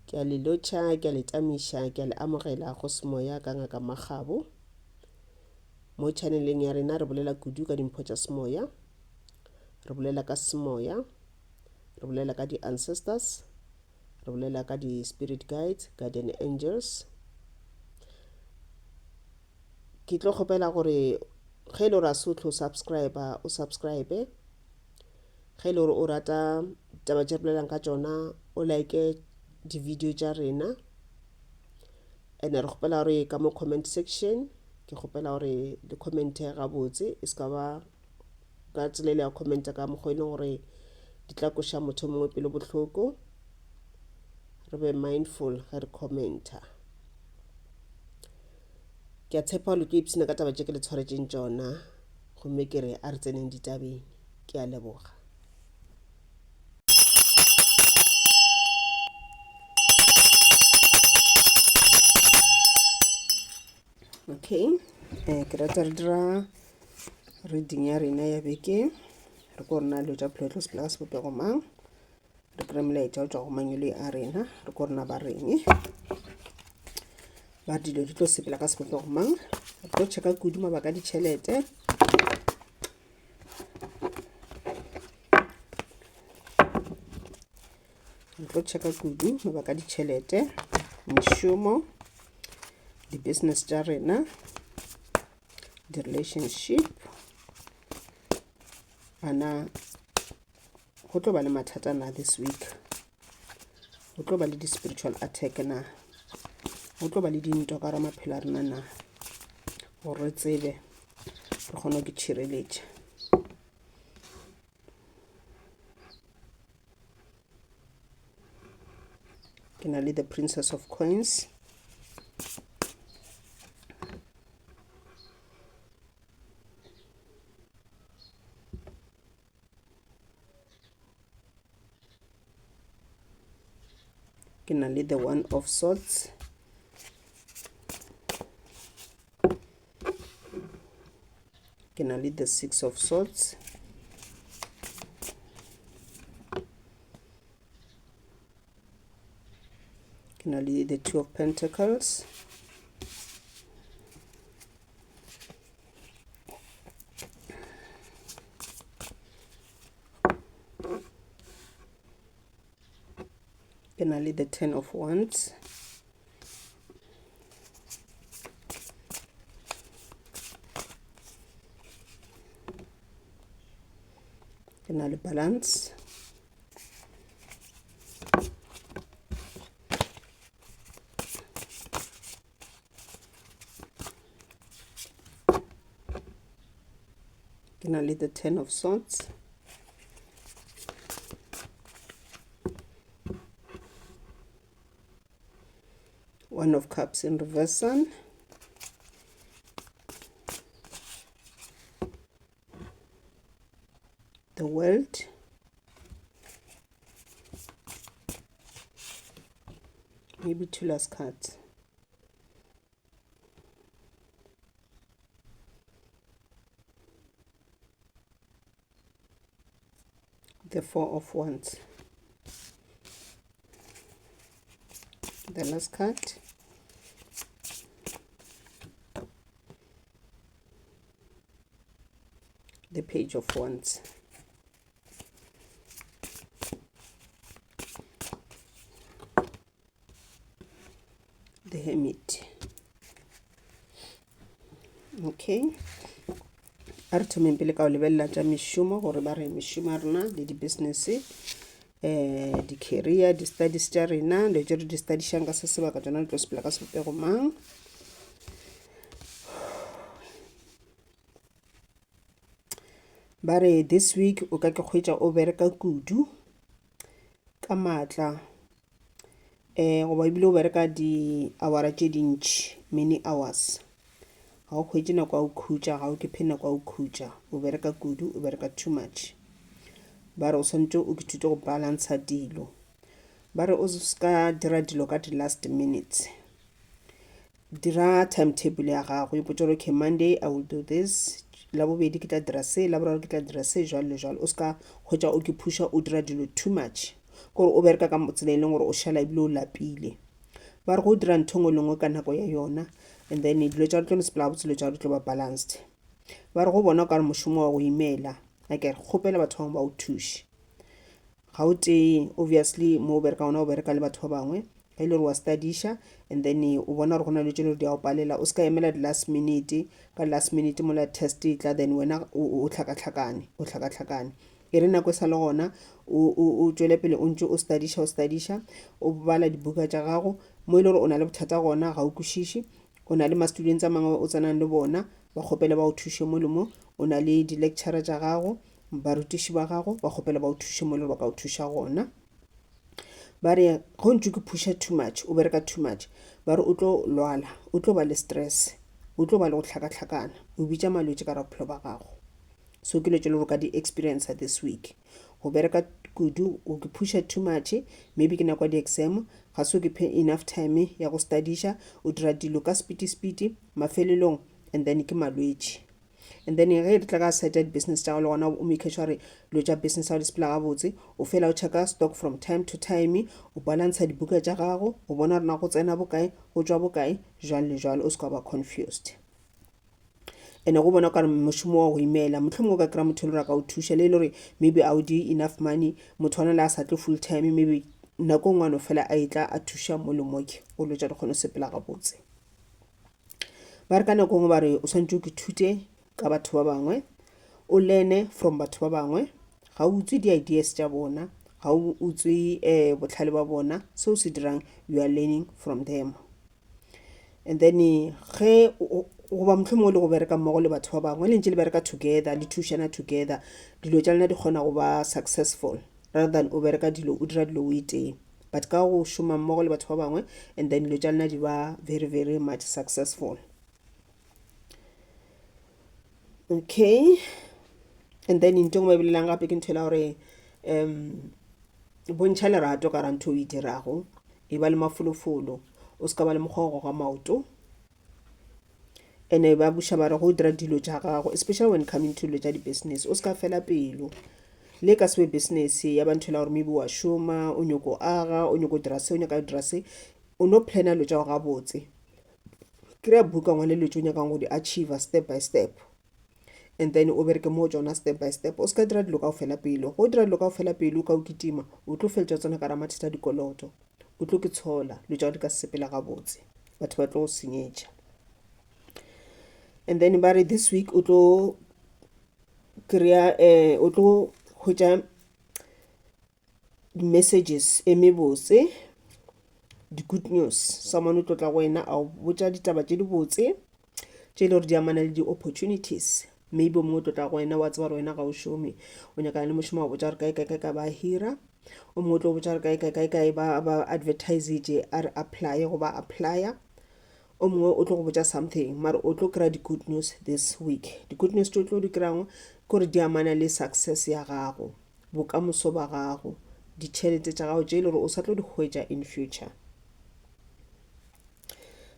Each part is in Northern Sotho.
Ke a le lotšha, ke a le tamiša, ke a le amogela go Semoya ka Ngaka Makgabo. Mo channeleng ya rena re bolela kudu ka dimpho tša semoya, re bolela ka semoya, re bolela ka di-ancestors, re bolela ka di-spirit guides, guardian angels. Ke tlo kgopela gore ge e le gore a se o tlo subscriber, o subscribe. Ge e le gore o rata taba tše re bolelang ka tšona, o like di-video tša rena. And re kgopela gore ka mo comment section, ke kgopela gore le commente gabotse, e se ka ba ka tsela e le ya commenta ka mokgwa e leng gore di tla koša motho mongwe pelo bohloko. Re be mindful ge re commenta. Ke a tshepa le tlo ipshina ka taba tše ke le tshwaretšeng tšona, gomme ke re a re tseneng ditabeng. Ke a leboga. Okay, eh, ke rata re dira reading ya rena ya beke re ko rena dilo tša bophelo tlo sepela ka sebopego mang re kry molaetša o tšwa go mangwele a rena re ko rena ba reng ba dilo di tlo sepela ka sebopego mang re tlo checka kudu mabaka a ditšhelete re tlo checka kudu mabaka a ditšhelete mešomo di-business tša rena di-relationship ana go tlo ba le mathata na this week go tlo ba le di-spiritual attack na go tlo ba le dintwa ka ra maphelo a rena na gore re tsebe re kgone go tšhireletša ke na le the princess of coins ke na le the one of swords ke na le the six of swords ke na le the two of pentacles ke na le the ten of wands ke na le balance ke na le the ten of swords one of cups in reverse the world maybe two last cards the four of wands the last card the page of wands the hermit okay a re thomeng pele ka go lebelela tša mešomo gore ba re mešomo ya rena le di-business um di-career di-studies tša rena dilo tše re di studišang ka se sebaka tsona di tlo sepela ka sebopego mang Ba re this week o ka ke kgwetša o bereka kudu ka maatla um goba ebile o bereka di-hour-a tše dintši many hours. Ga o hwetše nako ya go khutša, ga o ke phe nako ya go khutša, o bereka kudu, o bereka too much. Ba re o swanetše o ithute go balancer dilo, ba re o ska dira dilo ka di-last minutes. Dira timetable ya gago, ipotše gore okay Monday I will do this, Labobedi ke tla dira se, Laboraro ke tla dira se, jwalo le jwalo. O ska hwetša o ke phusha o dira dilo too much. Kore o bereka ka tsela e leng gore o šala ebile o lapile. Ba re go dira ntho e nngwe le nngwe ka nako ya yona and then dilo tša gago di tlo no sepela gabotse, dilo tša gago di tlo ba balanced. Ba re go bona o ka re mošomo wa go imela, akere kgopela batho ba bangwe ba o thuše. Ga o tee obviously mo o bereka gona o bereka le batho ba bangwe, ge e le gore wa studiša and then o bona gore go na le dilo tše le gore di a go palela, o se ka emela di-last minute, ka last minute mola test e tla then wena o hlakahlakane, o hlakahlakane. E re nako e sa le gona o tšwele pele o ntše o studiša o studiša, o bala dibuka tša gago, mo e le gore o na le bothata gona ga o kwešiše, o na le ma-students a mangwe o tsenang le bona, ba kgopele ba o thuše mo le mo, o na le di-lecturer tša gago, barutiši ba gago, ba kgopele ba o thuše mo e le gore ba ka o thuša gona. Ba re ge o ntše o phusha too much, o bereka too much, ba re o tlo lwala, o tlo ba le stress, o tlo ba le go hlakahlakana, o bitša malwetši ka gare ga bophelo ba gago. So ke dilo tše le gore o ka di experiencer this week. Go bereka kudu, o ke phusha too much, maybe ke nako ya di-exam, ga se o ke phe enough time ya go studiša, o dira dilo ka speedy-speedy, mafelelong and then ke malwetši. And then ge re tla ka side ya di-business tša gago le gona o make sure gore dilo tša business ya gago di sepela gabotse, o fela o checka stock from time to time, o balancer dibuka tša gago, o bona gore na go tsena bokae, go tšwa bokae, jwalo le jwalo, o se ka ba confused. Ene go bona o kare mošomo wa go imela, mohlomongwe o ka kry-a motho e le gore a ka o thuša le e le gore maybe a o die enough money, motho wa le a sa tle full time maybe nako e nngwe a no fela a etla a thuša mo le mo ke go dilo tša di kgone go sepela gabotse. Ba re ka nako e nngwe ba re o swanetše o ithute ka batho ba bangwe, o learn-e from batho ba bangwe, ga o utswe di-ideas tša bona, ga o utswe bohlale ba bona, se o se dirang you are learning from them. And then ge goba mohlomongwe le go bereka mmogo le batho ba bangwe le ntše le bereka together, le thušana together, dilo tša lena di kgona go ba successful rather than o bereka dilo o dira dilo o e tee. But ka go šoma mmogo le batho ba bangwe and then dilo tša lena di ba very very much successful. Okay, and then ntho e nngwe ba e bolelang gape ke ntho e la gore um bontšha lerato ka ra ntho o e dirago, e ba le mafolofolo, o se ka ba le mokgwa wa go goga maoto. Ene ba buša ba re go dira dilo tša gago especially when coming to dilo tša di-business o se ka fela pelo. Le ka se be business ya ba ntho e la gore maybe wa šoma, o nyoko aga, o nyoko dira se, o nyaka go dira se, o no planner dilo tša gago gabotse. Kry-a buka o ngwale dilo tše o nyakang go di achiever step by step and then o bereke mo go tšona step by step. O se ka dira dilo ka go fela pelo, ge o dira dilo ka go fela pelo ka go kitima o tlo feleletša o tsena ka gare ga mathata a dikoloto, o tlo ke tshola dilo tša gago di ka se sepele gabotse, batho ba tlo go senyetša. And then ba re this week o tlo kry-a o tlo hwetša di-messages e mebotse, di-good news. Someone o tlo tla go wena a go botša ditaba tše dibotse tše e le gore di amana le di-opportunities. Maybe o mongwe o tlo tla go wena wa tseba gore wena ga o šome, o nyakana le mošomo wa go botša gore kae kae kae kae ba hira. O mongwe o tlo go botša gore kae kae kae kae ba ba advertise-itše a re apply goba apply-a. O mongwe o tlo go botša something mara o tlo kry-a di-good news this week. Di-good news tše o tlo di kry-ang ke gore di amana le success ya gago, bokamoso ba gago, ditšhelete tša gago tše e le gore o sa tlo di hwetša in future.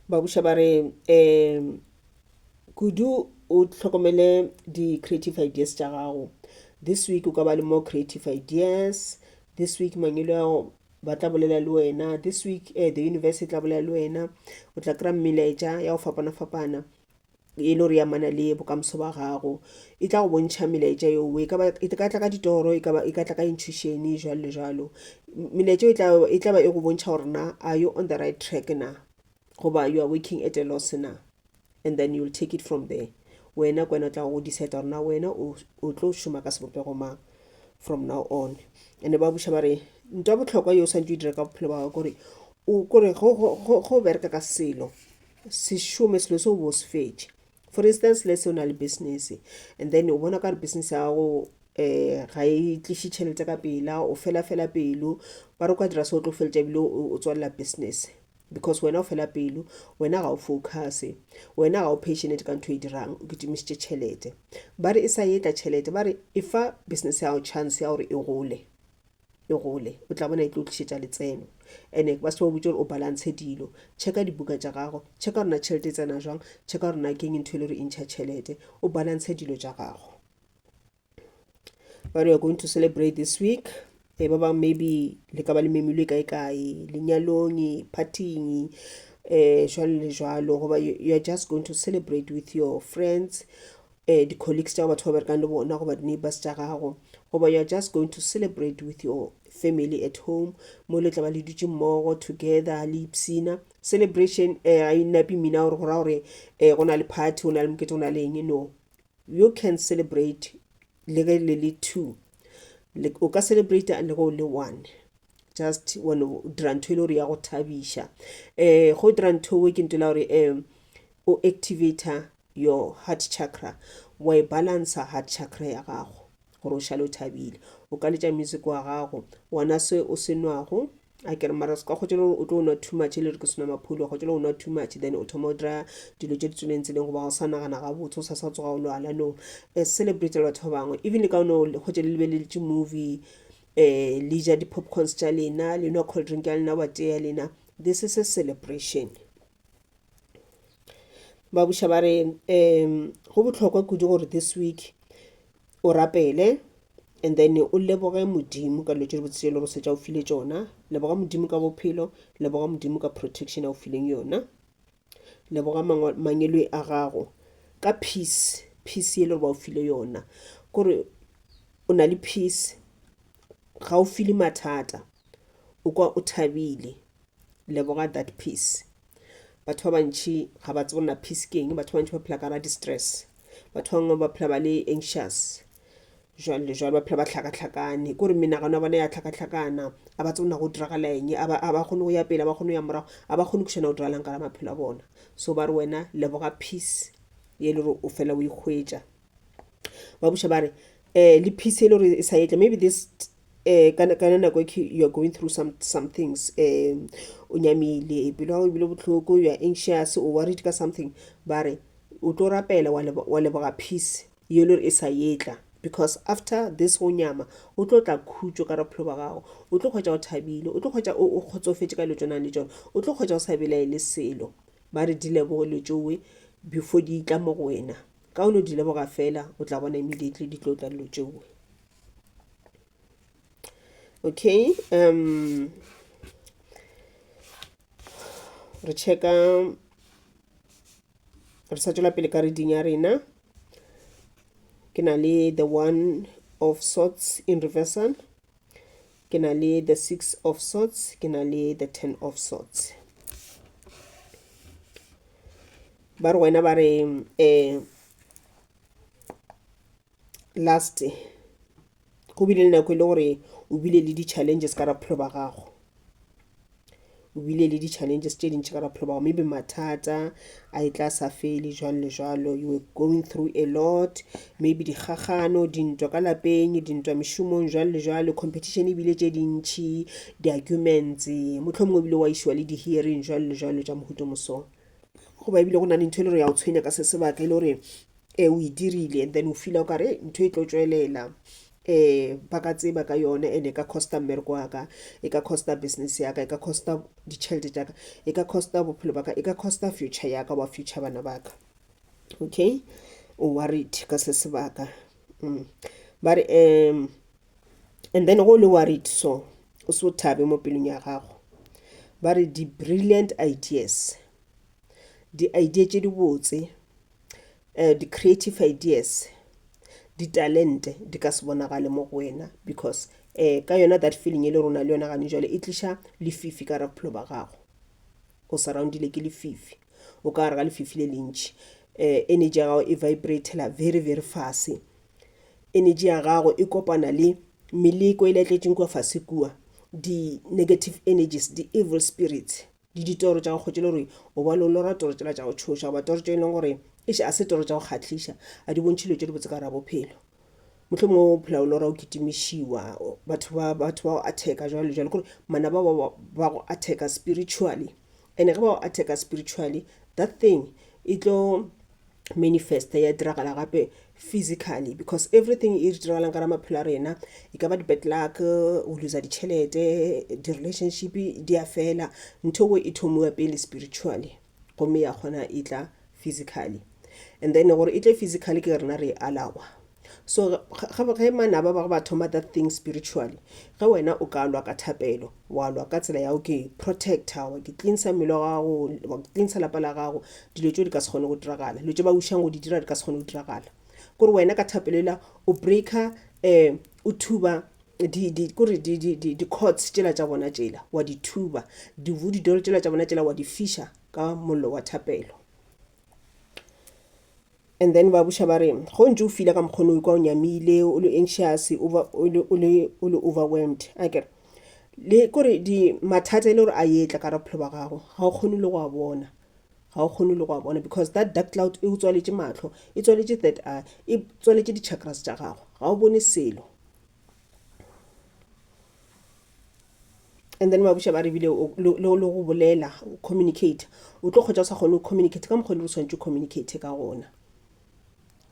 Ba buša ba re um kudu o hlokomele di-creative ideas tša gago. This week o ka ba le more creative ideas. This week mangwele ao ba tla bolela le wena. This week the universe e tla bolela le wena. O tla kry-a melaetša ya go fapana-fapana e le gore e amana le bokamoso ba gago. E tla go bontšha melaetša yeo, e ka ba e ka tla ka ditoro, e ka ba e ka tla ka intuition jwalo le jwalo. Melaetša e tla e tla ba e go bontšha gore na are you on the right track na goba you are working at a loss na, and then you'll take it from there. Wena ke wena o tla go decide gore na wena o o tlo šoma ka sebopego mang from now on. And ba buša ba re ntho ya bohlokwa yeo o swanetše o e dire ka bophelo ba gago ke gore o kore go go bereka ka selo se šome selo seo o bo se fetše. For instance, let's say o na le business and then o bona ka re business ya gago um ga e tliše tšhelete ka pela, o fela fela pelo, ba re o ka dira se o tlo feletša ebile o tswalela business because wena o fela pelo, wena ga o focus-e, wena ga o passionate ka ntho e dirang, o kitimišitše tšhelete. Ba re e sa etla tšhelete, ba re e fa business ya gago chance ya gore e gole. e gole o tla bona e tlo tlišetša letseno. Ene ba se ba botše gore o balance dilo, checka dibuka tša gago, checka gore na tšhelete e tsena jwang, checka gore na keng ntho e le gore e ntšha tšhelete, o balance dilo tša gago. But we are going to celebrate this week. Ba bangwe maybe le ka ba le memilwe kae kae, lenyalong, party-ing, jwalo le jwalo. Goba you are just going to celebrate with your friends, di-colleagues tša batho ba berekang le bona goba di-neighbors tša gago. Goba you are just going to celebrate with your family at home, mo le tla ba le dutše mmogo together le ipshina. Celebration ga e nape mean-a gore go ra gore go na le party, go na le mokete, go na le eng. No, you can celebrate le ge le le two, o ka celebrate le ge o le one. Just wa no dira ntho e le gore ya go thabiša. Go dira ntho e ke ntho e la gore o activator your heart chakra, wa e balancer heart chakra ya gago gore o šale o thabile. O ka letša music wa gago, wa nwa se o se nwago, a ke re mara se ka kgotsa le gore o tlo nwa too much, e le gore ke sena mapholo, wa kgotsa le go nwa too much, then o thoma o dira dilo tše di tswileng tseleng, goba ga o sa nagana gabotse, o sa sa tsoga o lwala. No, celebrate le batho ba bangwe, even le ka no kgotsa le lebeletše movie, le ja di-popcorns tša lena, le nwa cold drink ya lena goba tee ya lena. This is a celebration. Ba buša ba re go bohlokwa kudu gore this week o rapele and then o leboge Modimo ka dilo tše dibotse tše e le gore o šetše a o file tšona. Leboga Modimo ka bophelo, leboga Modimo ka protection a o fileng yona, leboga mangeloi a gago ka peace, peace e le gore ba o file yona. Kore o na le peace, ga o feel mathata, o kwa o thabile. Leboga that peace. Batho ba bantši ga ba tsebe gore na peace ke eng, batho ba bantši ba phela ka gare ga di-stress, batho ba bangwe ba phela ba le anxious jwalo le jwalo, ba phela ba hlakahlakane, kore menagano ya bona ya hlakahlakana, a ba tsebe na go diragala eng, a ba kgone go ya pele, a ba kgone go ya morago, a ba kgone go kwešiša na go diragalang ka maphelo a bona. So ba re wena leboga peace ye le gore o fela o e hwetša. Ba buša ba re le peace e le gore e sa etla, maybe this ka ka nako e you are going through some things, o nyamile, pelo ya gago e bile bohloko, you are anxious, o worried ka something, ba re o tlo rapela wa leboga peace ye le gore e sa etla, because after this go nyama o tlo tla khutšo ka bophelo ba gago, o tlo kgwetša o thabile, o tlo kgwetša o kgotsofetše ka dilo tše o nang le tšona, o tlo kgwetša o sa belaele selo. Ba re di leboge dilo tšeoe before di tla mo go wena, ka o no di leboga fela o tla bona immediately di tlo tla dilo tšeoe. Okay, re checka, re sa tšwela pele ka reading ya rena. Ke na le the one of swords in reversal, ke na le the six of swords, ke na le the ten of swords. Ba re wena ba re last go bile le nako e le gore o bile le di-challenges ka bophelo ba gago, o bile le di-challenges tše dintši ka bophelo ba gago, maybe mathata a e tla sa fele jwalo le jwalo, you were going through a lot, maybe dikgagano, dintwa ka lapeng, dintwa mešomong jwalo le jwalo, competition e bile tše dintši, di-arguments, mohlomongwe o bile wa išiwa le di-hearing jwalo le jwalo tša mohuta o moso. Goba ebile go na le ntho e le gore ya go tshwenya ka se sebaka e le gore o e dirile and then o feela o kare ntho e tlo tšwelela, ba ka tseba ka yone and e ka costa mmereko wa ka, e ka costa business ya ka, e ka costa ditšhelete tša ka, e ka costa bophelo ba ka, e ka costa future ya ka goba future bana ba ka. Okay, o worried ka se sebaka. Ba re and then go le worried so o se o thabe mo pelong ya gago. Ba re di-brilliant ideas, di-idea tše dibotse, di-creative ideas, ditalente di ka se bonagale mo go wena because ka yona that feeling e le rona le yona gane jwale e tliša lefifi ka bophelo ba gago. O surroundile ke lefifi, o ka gare ga lefifi le lentši, energy ya gago e vibratela very very fast. Energy ya gago e kopana le meleko e letletšeng kua fase kua, di-negative energies, di-evil spirits, le ditoro tša go kgotša le gore o ba le o lora toro tšela tša go tšhoša goba toro tše e leng gore eish a se toro tša go kgahliša, a di bontšhe dilo tše dibotse ka gare ga bophelo. Mohlomongwe o phela o lora o kitimišiwa, batho ba batho ba go attack-a jwalo le jwalo, kore manaba ba ba go attack-a spiritually and ge ba go attack-a spiritually that thing e tlo manifest ya diragala gape physically because everything e diragalang ka maphelo a rena, e ka ba di-bad luck, o loser ditšhelete, di-relationship di a fela, ntho eo e thomiwa pele spiritually gomme ya kgona e tla physically. And then gore e tle physically ke rena re e alawa. So ge manaba ba go ba thoma that thing spiritually, ge wena o ka lwa ka thapelo, wa lwa ka tsela ya go ke protector, wa ke cleansa mmele wa gago, wa cleansa lapa la gago, dilo tšeo di ka se kgone go diragala. Dilo tše ba wišang go di dira di ka se kgone go diragala. Kore wena ka thapelo ela o breaker um o thuba di di kore di di di di cords tšela tša bona tšela wa di thuba, di voodoo doll tšela tša bona tšela wa di fiša ka mollo wa thapelo. And then ba buša ba re go ntše o fila ka mokgwa o ikwa o nyamile o le anxious o le o le o le overwhelmed akere le kore di mathata e le gore a etla ka bophelo ba gago ga o kgone le go a bona ga o kgone le go a bona because that dark cloud e o tswaletše mahlo e tswaletše third eye e tswaletše di-chakras tša gago ga o bone selo. And then ba buša ba re bile le go bolela communicate o tlo kgotsa o sa kgone go communicate ka mokgwa le o swanetše communicate ka gona.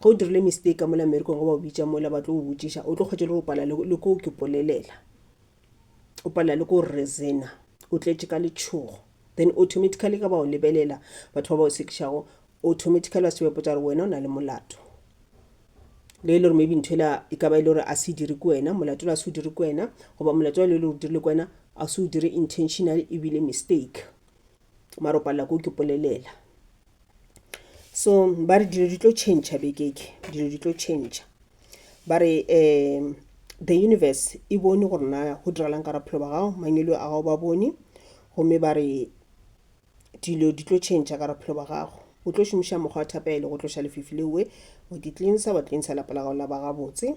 Ge o dirile mistake ka mola mmerekong ge ba o bitša mola ba tlo o botšiša o tlo kgotsa le go pala le ko ke polelela o palela le ko reasoner o tletše ka letšhogo then automatically ka ba o lebelela batho ba ba o sekišago automatically ba se ba ipotša gore wena o na le molato. Le e le gore maybe ntho ela e ka ba e le gore a se dire ke wena, molato ola a se o dire ke wena, goba molato ola e le gore o dirile ke wena, a se o dire intentionally ebile mistake. Mara o palela ke go ke polelela. So ba re dilo di tlo change beke ke, dilo di tlo change. Ba re um the universe e bone gore na go diragalang ka bophelo ba gago, mangwele a gago ba bone, gomme ba re Dilo di tlo tšhentšha ka bophelo ba gago. O tlo šomiša mokgwa wa thapelo go tloša lefifi lewe, wa di cleansa, wa cleansa lapa la gago la ba gabotse.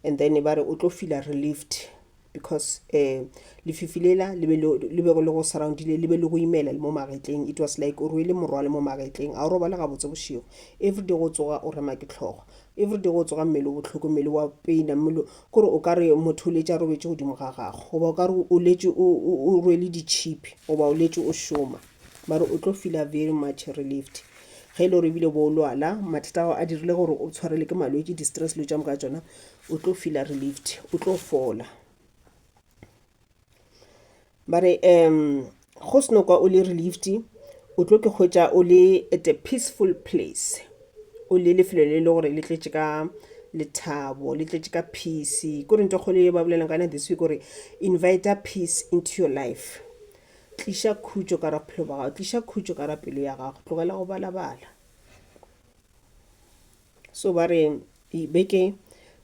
And then ba re o tlo feela relieved because um lefifi lela le be le bego le go surroundile le be le go imela le mo magetleng. It was like o rwele morwalo mo magetleng, ga o robale gabotse bošego. Everyday go tsoga o rema ke hlogo. Everyday go tsoga mmele o bohloko, mmele wa paina, mmele kore o ka re motho o letše a robetše godimo ga gago, goba o ka re o letše o rwele ditšhipi, goba o letše o šoma. Mare o tlo feela very much relieved. Ge e le gore ebile bo o lwala, mathata ao a dirile gore o tshwarele ke malwetši, di-stress dilo tša moka tšona, o tlo feela relieved, o tlo fola. Ba re um go seno kwa o le relieved o tlo ke hwetša o le at a peaceful place o le lefelo le le gore le tletše ka lethabo le tletše ka peace kore ntho e kgolo ye ba bolelang ka yona this week gore invite peace into your life tliša khutšo ka ra bophelo ba gago tliša khutšo ka ra pelo ya gago tlogela go balabala So ba re beke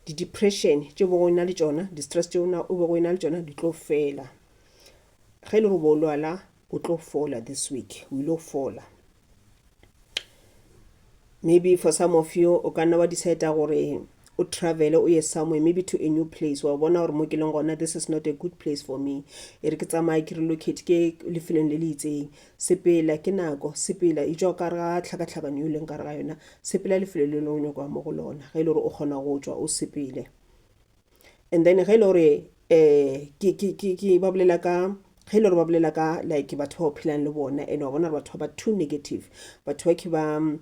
di-depression tše bego o na le tšona, di-stress tše o bego o na le tšona di tlo fela. Ge e le gore bo o lwala o tlo fola this week, o ile fola. Maybe for some of you o ka nna wa decide gore o travel o ye somewhere maybe to a new place wa bona gore mo ke leng gona this is not a good place for me e re ke tsamaye ke relocate ke lefelong le le itseng Sepela, ke nako, sepela, etšwa ka gare ga tlhakatlhakano ye o leng ka gare ga yona, sepela lefelo le lengwe o nyako ya mo go lona, ge e le gore o kgona go tšwa o sepele. And then ge e le gore um ke, ke, ke, ke ba bolela ka, ge e le gore ba bolela ka like batho ba o phelang le bona and wa bona gore batho ba ba too negative, batho ba ke ba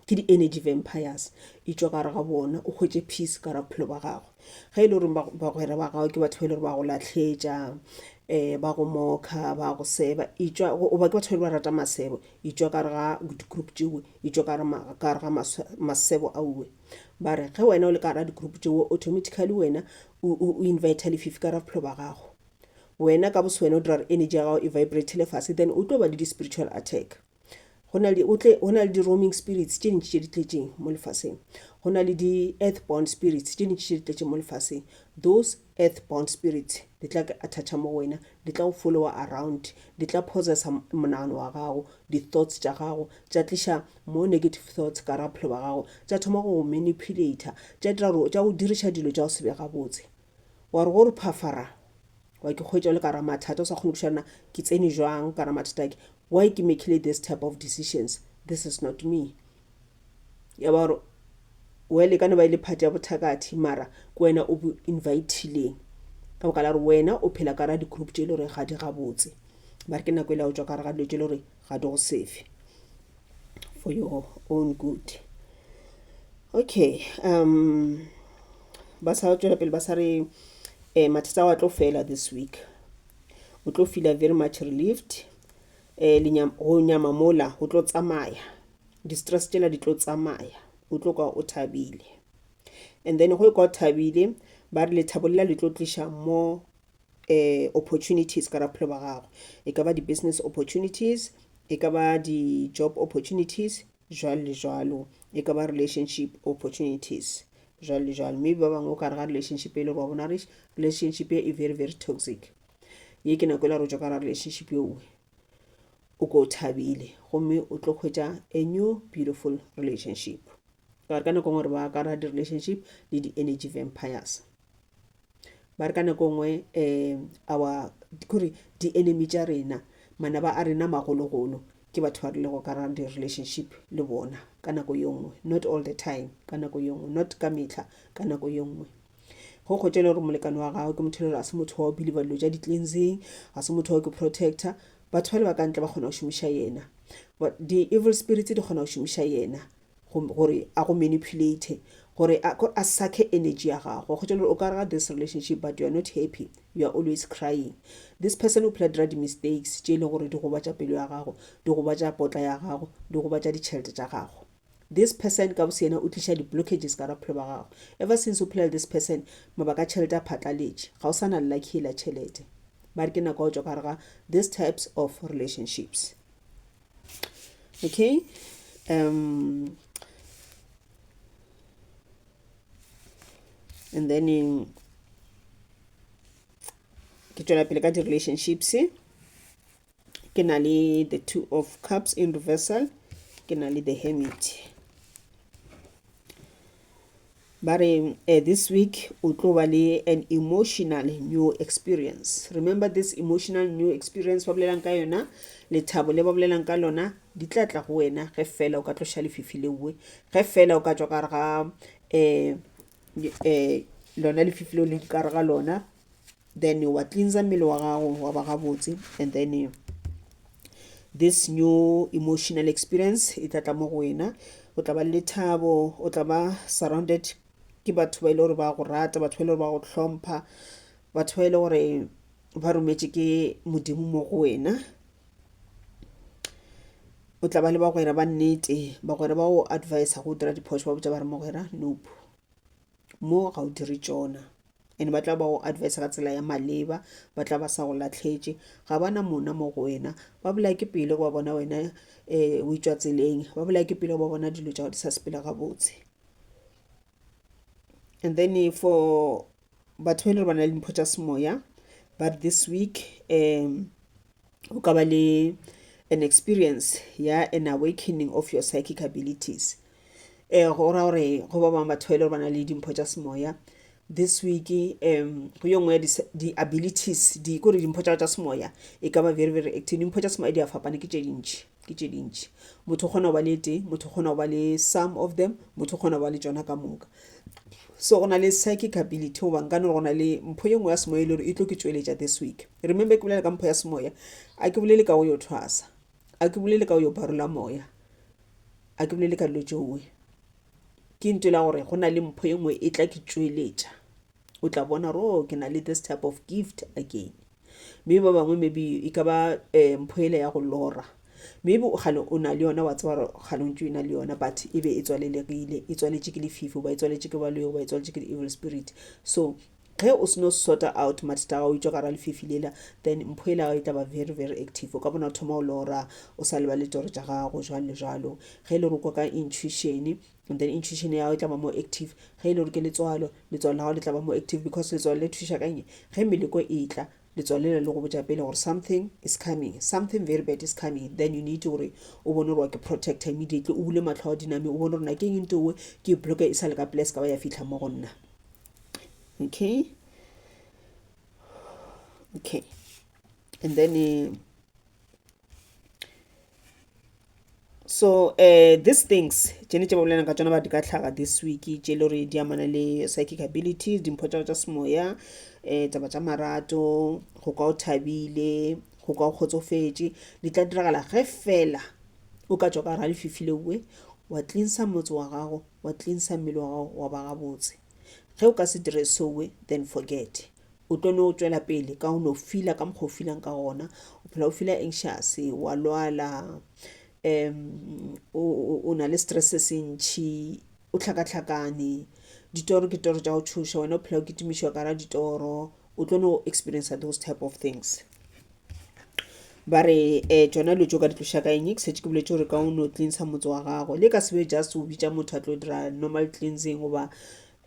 ke di-energy vampires, etšwa ka gare ga bona o hwetše peace ka gare ga bophelo ba gago. Ge e le gore bagwera ba gago ke batho ba e le gore ba go lahletša, um ba go mokha, ba go seba, etšwa goba ke batho ba e le ba rata masebo, etšwa ka gare ga di-group tšeo, etšwa ka gare ga masebo aowe. Ba re ge wena o le ka gare ga di-group tšeo automatically wena o inviter lefifi ka gare ga bophelo ba gago. Wena ka bosewena o dira gore energy ya gago e vibrate-ele fase then o tlo ba le di-spiritual attack. Go na le, o tle, go na le di-roaming spirits tše dintši tše di tletšeng mo lefaseng. Go na le di-earthbound spirits tše dintši tše di tletšeng mo lefaseng. Those earthbound spirits di tla attach-a mo go wena, di tla go follower around, di tla possessa monagano wa gago, di-thoughts tša gago, tša tliša more negative thoughts ka gare ga bophelo ba gago, tša thoma go go manipulator, tša dira gore, tša go diriša dilo tša go se be gabotse. Wa re go re phafara, wa ke hwetša o le ka gare ga mathata, o sa kgone go kwešiša na ke tsene jwang ka gare ga mathata a ke. Why ke makile this type of decisions, this is not me. Ya ba gore well e ka no ba e le part ya bothakathi mara ke wena o bo invitileng ka baka la gore wena o phela ka ra di-group tše e le gore ga di gabotse ba re ke nako e la go tšwa ka gare ga dilo tše e le gore ga di go safe for your own good. Okay, um ba sa tšwela pele ba sa re eh, mathata a tlo fela this week. O tlo feela very much relieved. Eh, go nyama mola go tlo tsamaya. Di-stress tšela di tlo tsamaya. O tlo kwa o thabile. And then go kwa o thabile, ba re lethabo lela le tlo tliša more eh opportunities ka bophelo ba gago. E ka ba di-business opportunities, e ka ba di-job opportunities, jwalo le jwalo. E ka ba relationship opportunities, jwalo le jwalo. Maybe ba bangwe o ka re ga relationship e le gore wa bona re relationship e very very toxic. Ye ke nako e la gore o tšwa ka ga relationship yeo o ko o thabile gomme o tlo hwetša a new beautiful relationship. Ka gore ka nako e nngwe re ba ka ra di-relationship le di-energy vampires. Ba re ka nako e nngwe um our kore di-enemy tša rena, manaba a rena magologolo ke batho ba re lego ka ra di-relationship le bona ka nako ye nngwe. Not all the time, ka nako ye nngwe, not ka mehla, ka nako ye nngwe. Go kgotša le gore molekane wa gago ke motho e le gore ga se motho wa go believe dilo tša di-cleansing, ga se motho wa go protector. Batho ba le ba ka ntle ba kgona go šomiša yena. Di-evil spirits di kgona go šomiša yena gore a go manipulate, gore a sucke energy ya gago. Go kgotša le gore o ka re ga this relationship but you are not happy, you are always crying. This person o phela dira di-mistakes tše e leng gore di gobatša pelo ya gago, di gobatša potla ya gago, di gobatša ditšhelete tša gago. This person ka boseyena o tliša di-blockages ka bophelo ba gago. Ever since o phela le this person, mabaka a tšhelete a phatlaletše, ga o sa na lucky la tšhelete. Ba re ke nako ya go tšwa ka gare ga these types of relationships. Okay, and then ke tšwela pele ka di-relationships. Ke na le the Two of Cups in reversal, ke na le the Hermit. Ba re this week o tlo ba le an emotional new experience. Remember this emotional new experience ba bolelang ka yona, lethabo le ba bolelang ka lona di tla tla go wena ge fela o ka tloša lefifi lewe, ge fela o ka tšwa ka gare ga lona lefifi leo le ka gare ga lona, then wa cleansa mmele wa gago wa ba gabotse, and then this new emotional experience e tla tla mo go wena. O tla ba le lethabo, o tla ba surrounded ke batho ba e le gore ba go rata, batho ba e le gore ba go hlompha, batho ba e le gore ba rometše ke Modimo mo go wena. O tla ba le bagwera ba nnete, bagwera ba go advisa go dira diphošo, ba botša ba re mogwera nope, mo ga o dire tšona. And ba tla ba go advise ka tsela ya maleba, ba tla ba sa go lahletše, ga ba na mona mo go wena. Ba bolaya ke pelo go ba bona wena o itšwa tseleng, ba bolaya ke pelo go ba bona dilo tša gago di sa sepele gabotse. And then for batho ba e le gore ba na le dimpho tša semoya, but this week o ka ba le an experience ya an awakening of your psychic abilities. Go ra gore go ba bangwe batho ba e le gore ba na le dimpho tša semoya this week, go ye nngwe ya di-abilities, di kore dimpho tša tša semoya e ka ba very very active. Dimpho tša semoya di a fapana, ke tše dintši, ke tše dintši. Motho o kgona go ba le tee, motho o kgona go ba le some of them, motho o kgona go ba le tšona ka moka. So go na le psychic ability, goba nka no re go na le mpho ye nngwe ya semoya e le gore e tlo ke tšweletša this week. Remember ke bolela ka mpho ya semoya, a ke bolele ka go yo thwasa, a ke bolele ka go yo parola moya, a ke bolele ka dilo tšeoe. Ke ntho e la gore go na le mpho ye nngwe e tla ke tšweletša, o tla bona gore oh ke na le this type of gift again. Maybe ba bangwe maybe e ka ba mpho ele ya go lora, maybe o kgale o na le yona, wa tseba gore kgale o ntse o na le yona, but e be e tswalelegile, e tswaletše ke lefifi, goba e tswaletše ke baloi, goba e tswaletše ke di-evil spirit. So ge o seno sorta out mathata a gago, o itšwa gare ga lefifi lela, then mpho ela e tla ba very very active. O ka bona o thoma go lora o sa lebale ditoro tša gago jwalo le jwalo. Ge e le gore o kwa ka intuition, and then intuition ya gago e tla ba more active. Ge e le gore ke letswalo, letswalo la gago le tla ba more active, because letswalo le thuša ka eng? Ge meleko e tla, letswalo lela le go botša pele gore something is coming, something very bad is coming, then you need gore o bone gore wa ke protector immediately, o bule mahlo a diname, o bone gore na ke eng ntowe ke e bloke e sa le ka pele, e se ka ba ya fihla mo go nna. Okay, okay, and then so these things tšene tše ba bolelang ka tšona ba di ka hlaga this week, tše le gore di amana le psychic abilities, dimpho tša tša semoya, taba tša marato, go kwa o thabile, go kwa o kgotsofetše, di tla diragala ge fela o ka tšwa ka gare ga lefifi leowe, wa cleansa motse wa gago, wa cleansa mmele wa gago, wa ba gabotse. Ge o ka se dire sowe, then forget, o tlo no tšwela pele ka go no feela ka mokgwa o feelang ka gona. O phela o feela anxious, wa lwala, o na le stress se se ntšhi, o hlakahlakane, Ditoro ke toro tša go tšhoša, wena o phela o kitimišwa ka ra ditoro, o tlo no experience those type of things. Ba re um tšona dilo tšeo ka di tloša ka eng? Ke šetše ke boletše gore ka o no cleansa motse wa gago. Le ka se be just o bitša motho a tlo dira normal cleansing goba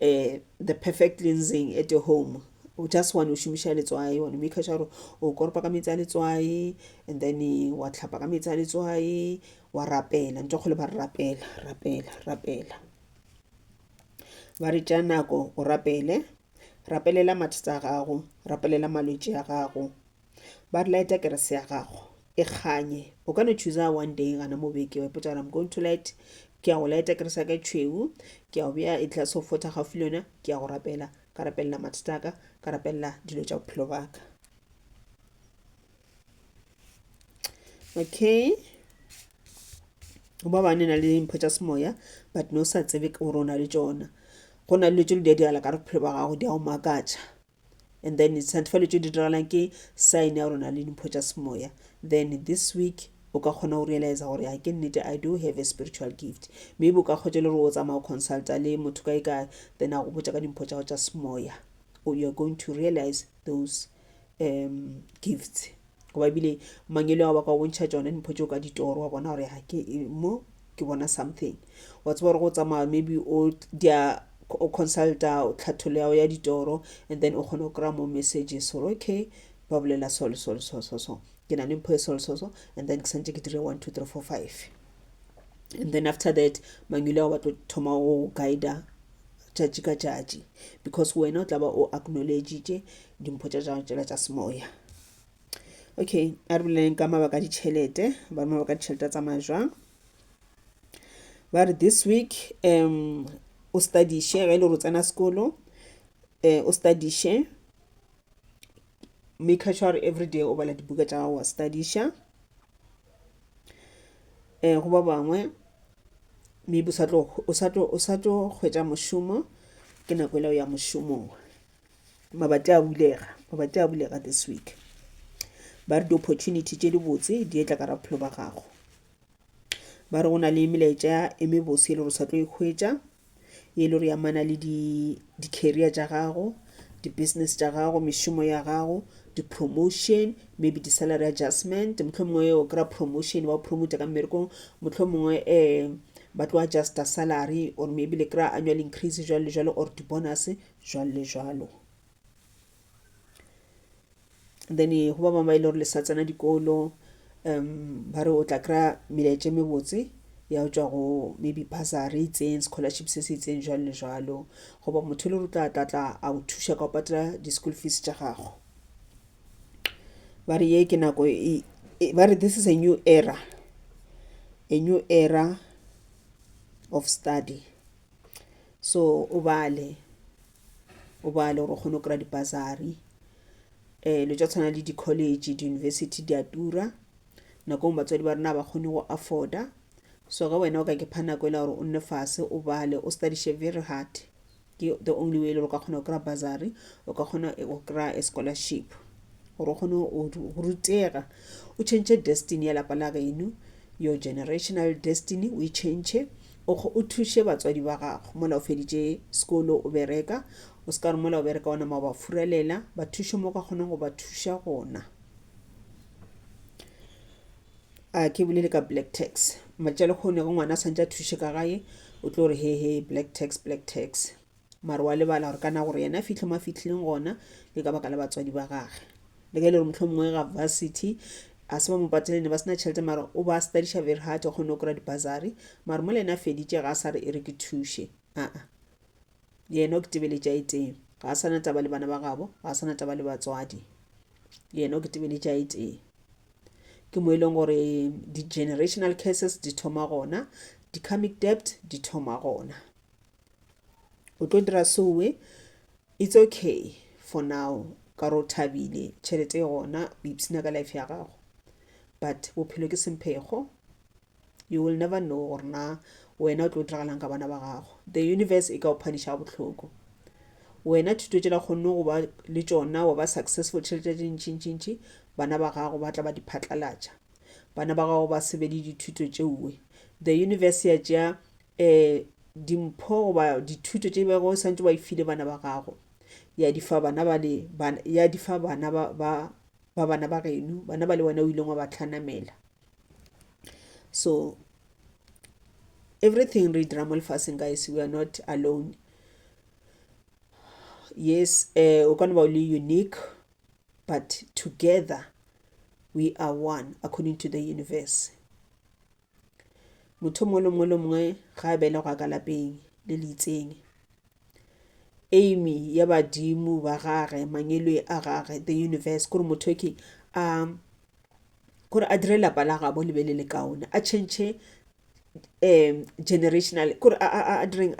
um the perfect cleansing at your home. O just wa no šomiša letswai, wa no maker sure gore o koropa ka meetse a letswai and then wa hlapa ka meetse a letswai, wa rapela. Ntho e kgolo ba re rapela, rapela, rapela. Ba re tšea nako o rapele, rapelela mathata a gago, rapelela malwetši a gago. Ba re lighta kerese ya gago e kganye. O ka no chooser one day gana mo beke wa ipotša gore I'm going to light, ke ya go lighta kerese ya ka e tšhweu, ke ya go bea a glass of water gaufi le yona, ke ya go rapela, ka rapelela mathata a ka, ka rapelela dilo tša bophelo ba ka. Okay. Ba bane na le dimpho tša semoya but no sa tsebe gore o na le tšona. Go na le dilo tše di a diragala ka bophelo ba gago di a go makatša. And then santifalo tše di diragalang ke sign ya gore o na le dimpho tša semoya. Then this week o ka kgona go realize gore ya ke nnete I do have a spiritual gift. Maybe o ka kgotsa le gore o tsamaya o consulta le motho kae kae then a go botša ka dimpho tša gago tša semoya. Or you are going to realize those um gifts goba ebile mangelo ao ba ka go bontšha tšona dimpho tšeo ka ditoro wa bona gore ga ke e, mo ke bona something wa tseba gore go tsamaya maybe o dia o consulta o tlhathollo ya ya ditoro and then o kgone go kry-a mo messages gore okay ba bolela so le so le so so so ke na le mpho e so le so so and then ke santse ke dire 1 2 3 4 5 and then after that mangelo ao ba tlo thoma go guida tšatši ka tšatši because wena o tla ba o acknowledgitše dimpho tša tša tšela tša semoya. Okay, a re boleleng ka mabaka a ditšhelete. Ba re mabaka a ditšhelete a tsamaya jwang? Ba re this week um o studiše ge e le gore o tsena sekolo um o studiše make sure gore every day o bala dibuka tša gago wa studiša. Um go ba bangwe maybe o sa tlo o sa tlo o sa tlo hwetša mošomo ke nako e la o ya mošomong. Mabati a bulega, mabati a bulega this week. Ba re di-opportunity tše dibotse di etla ka ra bophelo ba gago. Ba re go na le melaetša e mebose e le gore o sa tlo e hwetša, e le gore e amana le di-career tša gago, di-business tša gago, mešomo ya gago, di-promotion, maybe di-salary adjustment. Mohlomongwe o kry-a promotion, ba go promote-a ka mmerekong, mohlomongwe um ba tlo adjusta salary or maybe le kry-a annual increase jwalo le jwalo or di-bonus jwalo le jwalo. Then go ba bangwe ba e le gore le sa tsena dikolo um ba re o tla kry-a melaetša e mebotse ya go tšwa go maybe bursary e itseng, scholarship se se itseng jwalo le jwalo. Goba motho e le gore o tla tla tla a go thuša ka go patela di-school fees tša gago. Ba re ye ke nako e, ba re this is a new era, a new era of study. So o bale, o bale gore o kgone go kry-a di-bursary. Dilo tša tshwana le di-college, di-university di a tura. Nako e nngwe batswadi ba rena ga ba kgone go afforda. So ge wena o ka kepha nako e la gore o nne fase o bale, o studiše very hard, ke the only way e le gore o ka kgona go kry-a bursary, o ka kgona go kry-a a scholarship gore o kgone go rutega, o change destiny ya lapa la geno, your generational destiny o e change. O thuše batswadi ba gago mola o feditše sekolo o bereka. O se ka re mola o bereka wa nama wa ba furalela. Ba thuše mo o ka kgonang go ba thuša gona. A ke bolele ka black tax. Matšatši a lehono ge ngwana a swantše a thuše ka gae o tlo re he he black tax black tax. Mara wa lebala gore kana gore yena a fihle mo a fihlileng gona ke ka baka la batswadi ba gage. Le ge e le gore mohlomongwe ga varsity a se ba mo patele ne ba sena tšhelete mara o ba studiša very hard o kgone go kry-a di-bursary mara mola yena a feditše ga a sa re e re ke thuše aa yena o ke tebeletša e tee ga a sa na taba le bana ba gabo ga a sa na taba le batswadi yena o ke tebeletša e tee ke mo e leng gore di-generational curses di thoma gona di-karmic debt di thoma gona O tlo dira sowe, it's okay for now ka re o thabile, tšhelete e gona, o ipshina ka life ya gago. But bophelo ke semphego, you will never know gore na wena o tlo diragalang ka bana ba gago. The universe e ka o phanisha bohloko. Wena thuto tšela kgonne go ba le tšona wa ba successful tšhelete tše ntšintšintši, bana ba gago ba tla ba di phatlalatša. Bana ba gago ba se be le dithuto tšeoe. The universe ya tšea eh dimpho goba dithuto tše bego o santše ba e file bana ba gago ya di fa bana ba le ya di fa bana ba ba ba bana ba geno bana ba le wena o ileng wa ba tlhanamela so everything re dira mo lefaseng guys we are not alone yes eh o ka no ba o le unique but together we are one according to the universe Motho mongwe le mongwe le mongwe ga a belegwa ka lapeng le le itseng, aim ya badimo ba gage, mangwele a gage, the universe, kore motho ke a kore a dire lapa la gabo le be le le kaone, a change generational kore a direng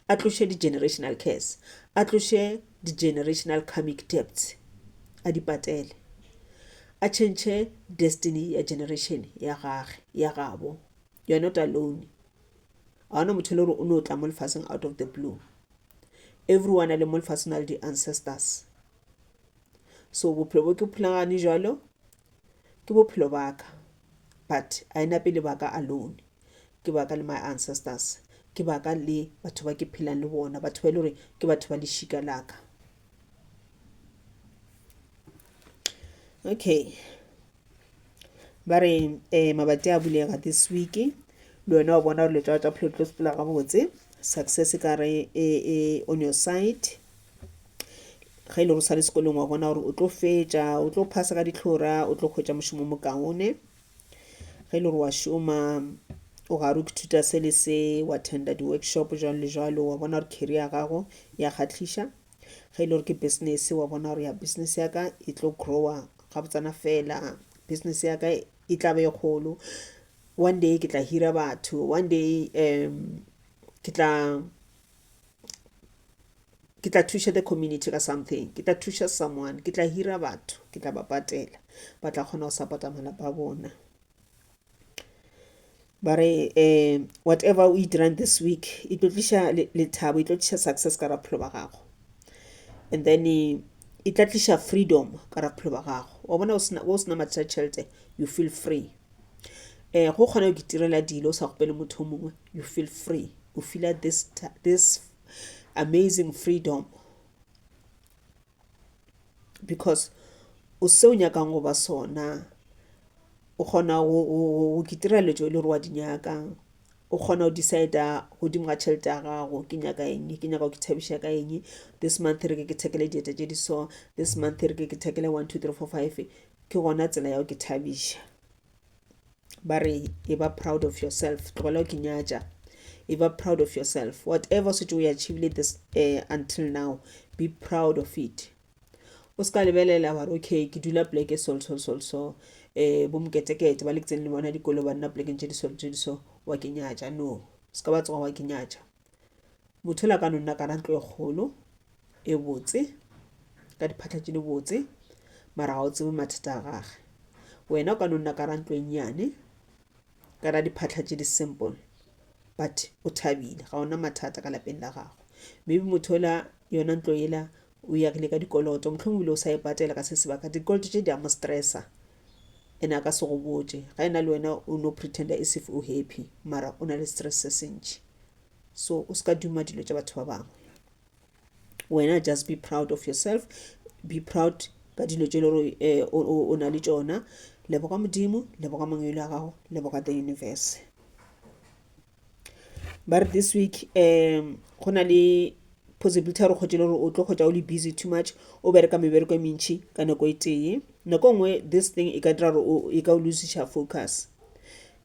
a tloše di-generational curse, a tloše di-generational karmic debts a di patele. A tšhentšhe destiny ya generation ya gage, ya gabo. You are not alone. Ga ona motho e le gore o no tla mo lefaseng out of the blue. Everyone a le mo lefaseng na le di-ancestors. So bophelo bo ke phelagane jalo ke bophelo ba ka but a e nape le ba ka alone. Ke ba ka le my ancestors. Ke ba ka le batho ba ke phelang le bona, batho ba e le gore ke batho ba lešika la ka. Okay ba re um mabati a bulega this week le wena wa bona gore letšwa tša phelo tlo sepela gabotse success e ka re e, e on your side ge e le gore sa le sekolong wa bona gore o tlo fetša o tlo phasa ka ditlhora o tlo hwetša mošomo mo kaone ge e le gore wa šoma o gare o ithuta se le se wa attenda di-workshop jwalo le jwalo wa bona gore career ya gago ya kgahliša Ge e le gore ke business wa bona gore ya business ya ka e tlo grower gabotsana fela, business ya ka e tla ba e kgolo. One day ke tla hira batho, one day ke tla ke tla thuša the community ka something, ke tla thuša someone, ke tla hira batho, ke tla ba patela, ba tla kgona go support-a malapa a bona. Ba re um whatever o e dirang this week e tlo tliša lethabo, e tlo tliša success ka gare ga bophelo ba gago. And then e tla tliša freedom ka gare ga bophelo ba gago. Wa bona o sena o sena mathata a tšhelete you feel free. Um go kgona go itirela dilo o sa kgopele motho o mongwe you feel free. O feela this this amazing freedom because o se o nyakang go ba sona o kgona go itirela dilo tšeo e le gore wa di nyaka o kgona go decide-a godimo ga tšhelete ya gago ke nyaka eng ke nyaka go ithabiša ka eng this month re ke ke thekele dieta tše di so this month re ke ke thekele 1 2 3 4 5 ke gona tsela ya go ke thabiša ba re e ba proud of yourself tlogela go ke nyatša e ba proud of yourself whatever se o achievile this until now be proud of it o se ka lebelela wa re okay ke dula pleke so so so so um bo moketekete ba le ke tsene le bona dikolo ba nna plekeng tše di so tše di so wa ke nyatša no se ka ba tsoga wa ke nyatša motho la ka no nna ka ra ntlo e kgolo e botse ka diphatlha tše di botse mara ga o tsebe mathata a gage wena o ka no nna ka ra ntlo e nnyane ka ra diphatlha tše di simple but o thabile ga ona mathata ka lapeng la gago maybe motho ola yona ntlo yela o yagile ka dikoloto mohlomongwe ebile o sa e patela ka se sebaka dikoloto tše di a mo stressa and a ka se go botše ga ena le wena o no pretenda as if o happy mara o na le stress se sentši so o se ka duma dilo tša batho ba bangwe wena just be proud of yourself be proud ka dilo tše le gore eh, o na le tšona leboga modimo leboga mangwele a gago leboga the universe ba re this week um go na le possibility ya gore kgotse le gore o tlo kgotsa o le busy too much o bereka mebereko e mentšhi ka nako e tee nako e nngwe this thing e ka dira gore e ka o losiša focus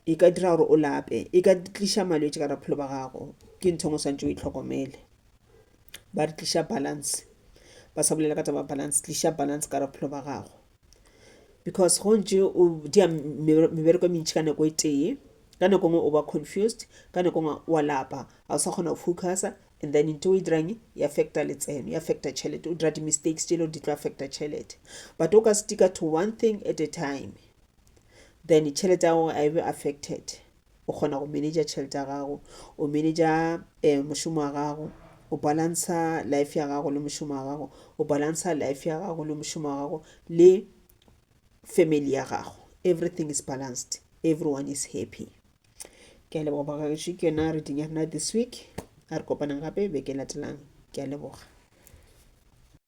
e ka dira gore o lape e ka tliša malwetši ka bophelo ba gago ke ntho e ngwe o swantse o e tlhokomele ba re tliša balance ba sa bolela ka taba balance tliša balance ka bophelo ba gago because go ntše o dia mebereko e mentši ka nako e tee ka nako nngwe o ba confused ka nako nngwe wa lapa ga o sa kgona go focusa and then ntho o e dirang e affecta letseno e affecta tšhelete o dira di-mistakes tše le gore di tlo affecta tšhelete but o ka sticka to one thing at a time then tšhelete ya gago a e be affected o kgona go manager tšhelete ya gago o manager um mošomo wa gago o balancer life ya gago le mošomo wa gago o balancer life ya gago le mošomo wa gago le family ya gago everything is balanced everyone is happy ke a leboga bagagešu ke yona reading ya rena this week. A re kopaneng gape beke e latelang. Ke a leboga.